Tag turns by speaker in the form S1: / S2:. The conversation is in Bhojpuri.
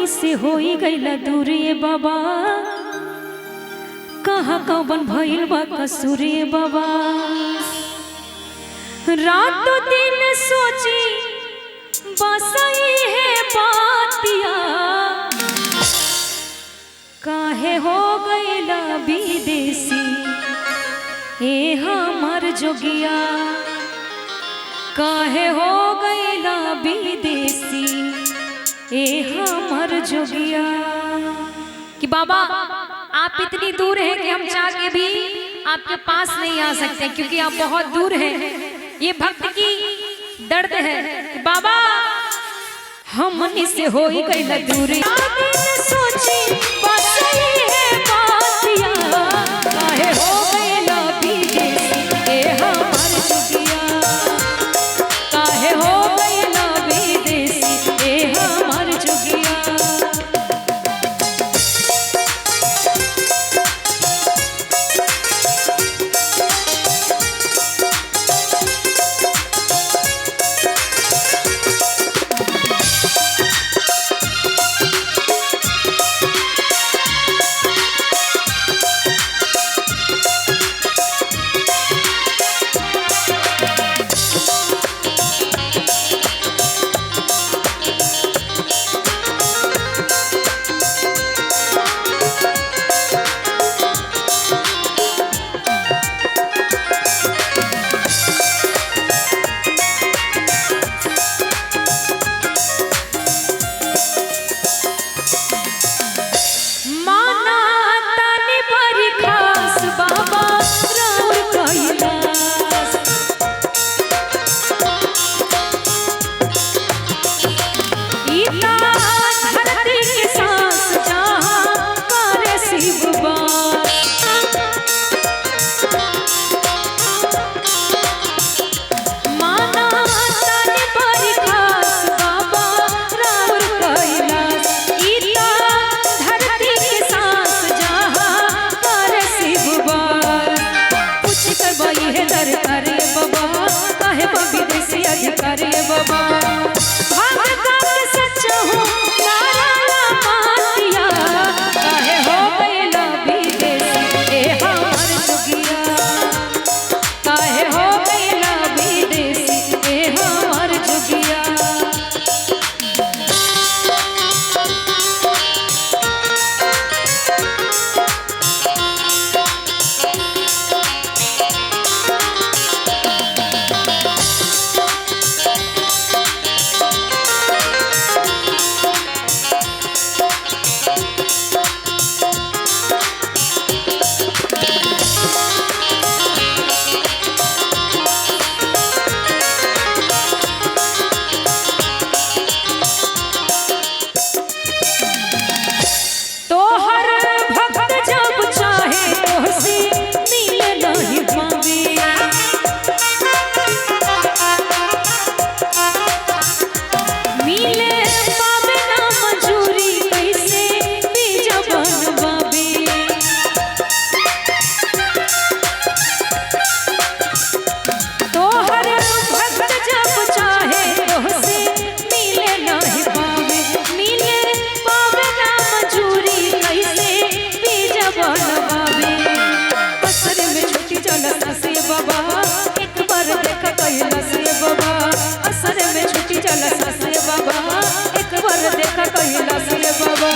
S1: हमनी से होई गईला दूरे बाबा, कहाँ कौन भइल बा कसूरे बाबा। रात दिन सोची बसई है बातिया, काहे हो गईला विदेशी ए हमर जोगिया, काहे हो गईला विदेशी ए हमर जोगिया। कि बाबा आप इतनी दूर हैं कि हम चाह के भी आपके पास नहीं आ सकते, क्योंकि आप बहुत दूर हैं। ये भक्त की दर्द है कि बाबा हमनी से हो ही गईला दूर। सोची बसई है बातिया, काहे हो गईला विदेशी ए हमर जोगिया, काहे हो गईला विदेशी ए हमर जोगिया। माना तानी बड़ी खास बाबा राउर कैलाश, ईता धरती के सांस जहाँ करे शिव बास। माना तानी बड़ी खास बाबा राउर कैलाश, ईता धरती के सांस जहाँ करे शिव बास। पूछ कर बाई है दर करे बाबा, काहे बा विदेशी अधिकारी बाबा। भगत सच हूँ नारा मातिया, काहे हो गईला विदेशी ए हमर जोगिया, काहे हो गईला विदेशी ए हमर जोगिया। तोहर भक्त जब चाहे तोहसे मिले नहीं पावे, मिले पावे ना मंजूरी कैसे बीजा बनवावे। तोहर भक्त जब चाहे तोहसे मिले नहीं पावे, मिले पावे ना मंजूरी कैसे बीजा बनवावे। असर में छुट्टी जाला से बाबा, एक बार देख कैला से बाबा। असर में छुट्टी जाला से बाबा, एक बार देख कैला से बाबा।